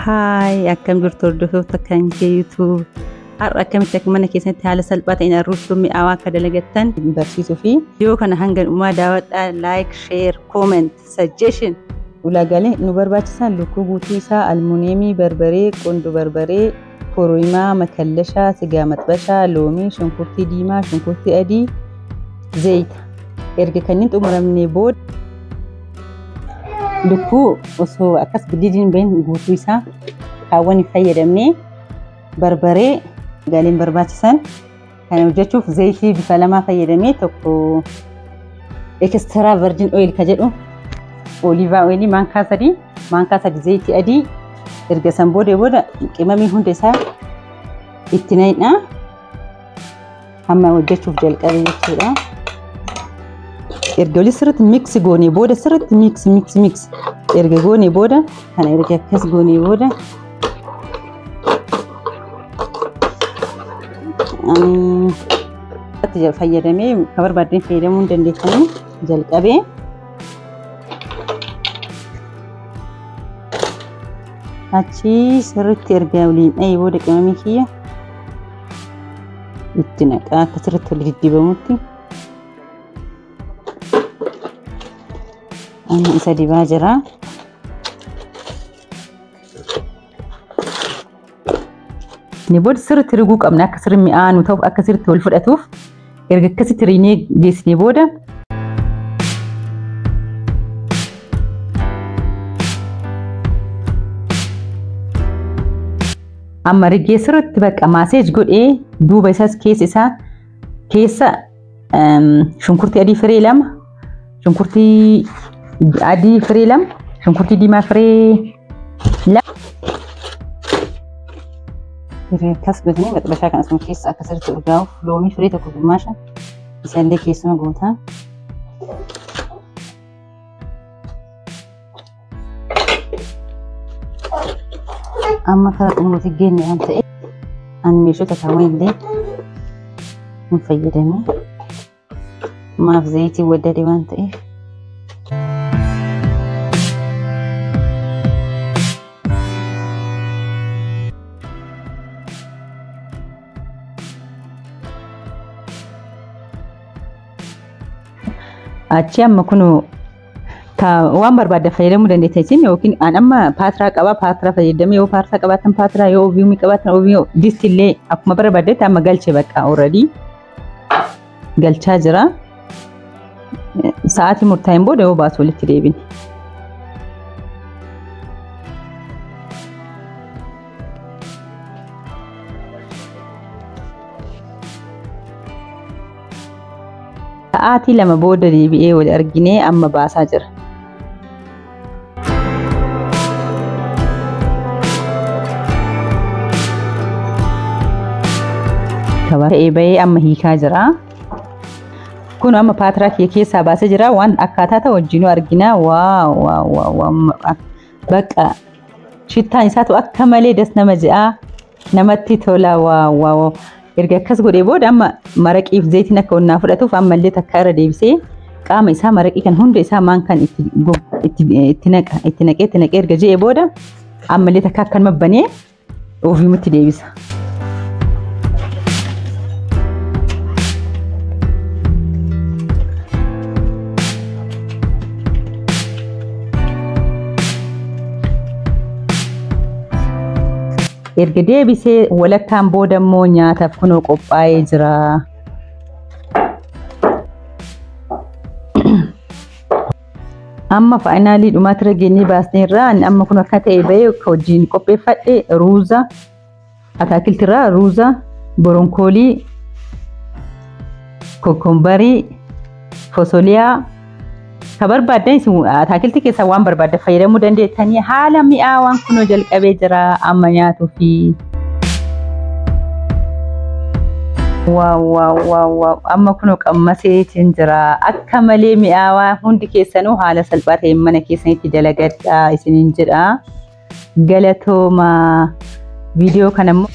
Haay, akkam jirtu hordoftoota kan kee YouTube. Har'a akkamitti akka mana keessatti haala salphaa ta'een arruuftuu mi'aawaa akka dalagattan barsiisuu fi yoo kana hanga dhumaa daawwadhaa like, share, comment, suggestion. Ulaagaalee nu barbaachisan lukkuu guutuu isaa, almuuniyeemii, barbaree, qondo barbaree, koroimaa, makallashaa, sigaa maxbashaa, loomii, shunkurtii diimaa, shunkurtii adii, zayita. Erga kanneen xumuramnee booda lukkuu osoo akkas bidiidiin bahin guutuu isaa kaawwan hin fayyadamne barbaree gaaleen barbaachisan kana hojjechuuf zayitii bifa lamaa fayyadamee tokko extra virgin oil ka jedhu olive oil maankaa 3 maankaa 3 zayitii adii erga san booda qimamii hunda isaa itti naqna hamma hojjechuuf jalqabe jechuudha. Erga olii sirriitti mix goonee booda sirriitti mix mix mix erga goonee booda kana erga akkas goonee booda ani fayyadamee ka barbaadeen fayyadamuu hin dandeessanii jalqabee achi sirriitti erga waliin dhahee booda qimamii kiyya itti naqaa akka sirriitti wal diddibamutti. Amma isa dibaa jira. Ni booda sirriitti riguu qabna akka sirri mi'aa nu ta'uuf akka sirriitti wal fudhatuuf erga akkasitti riinee geessinee booda amma rigee sirriitti bakka maaseej godhee duuba isaas keessa isaa keessa shunkurtii adii firee 2 shunkurtii adii firee 2 shunkurtii diimaa firee 2 akkas godhanii maxxansaa kan asuma keessa akka sirriitti urgaa'uuf loomii firee 1 gummaasha isaallee keessuma gootaa. Amma karaa xumuruutti geenye waan ta'eef ani meeshota kaawwan illee hin fayyadamne maaf zayitii waddade waan ta'eef. Achi amma kun waan barbaadde fayyadamuu dandeessa yookiin an amma paatiraa qaba paatiraa fayyadamee yoo paatiraa qabaatan paatiraa yoo oviumii qabaatan oviumii disti illee akkuma barbaaddetti amma galche bakka already galchaa jira. Sa'aatii murtaa'een booda yoo baasu walitti deebine. Sa'aatii 2 booda deebi'ee wal arginee amma baasaa jira. Ta'ee bahee amma hiikaa jira. Kun amma paatiraa kiyya keessaa baasee jira. Waan akkaataa ta'e wajjinuu argina. Waaw waaw waaw bakka shittaan isaatu akka malee das nama je'a namatti tola. Waaw waaw erga akkas godhee booda amma maraqiif zayitiin akka onnaa fudhatuuf ammallee takka irra deebisee qaama isaa maraqii kan hunda isaa maan kan itti naqa itti naqee erga je'ee booda ammallee takka akkanuma banee ofiimutti deebisa. Erga deebisee walakkaan booda immoo nyaataaf kunoo qophaa'ee jira. Amma faayinaalii dhumaatti geenyee baasneerra. Amma kun akka ta'e bahee akka wajjin qopheeffadhe ruuza ataakiltirraa ruuza, boronkoolii, kokombarii, fosoliyaa ka barbaaddan isin ataakiltii keessaa waan barbaaddan fayyadamuu dandeettanii haala mi'aawaan kunoo jalqabee jira amma nyaatuufi. Waaw waaw waaw waaw amma kunoo qammaseetiin jira akka malee mi'aawaa hundi keessanuu haala salphaa ta'een mana keessanitti dalagadhaa isiniin jedha. Galatooma viidiyoo kana immoo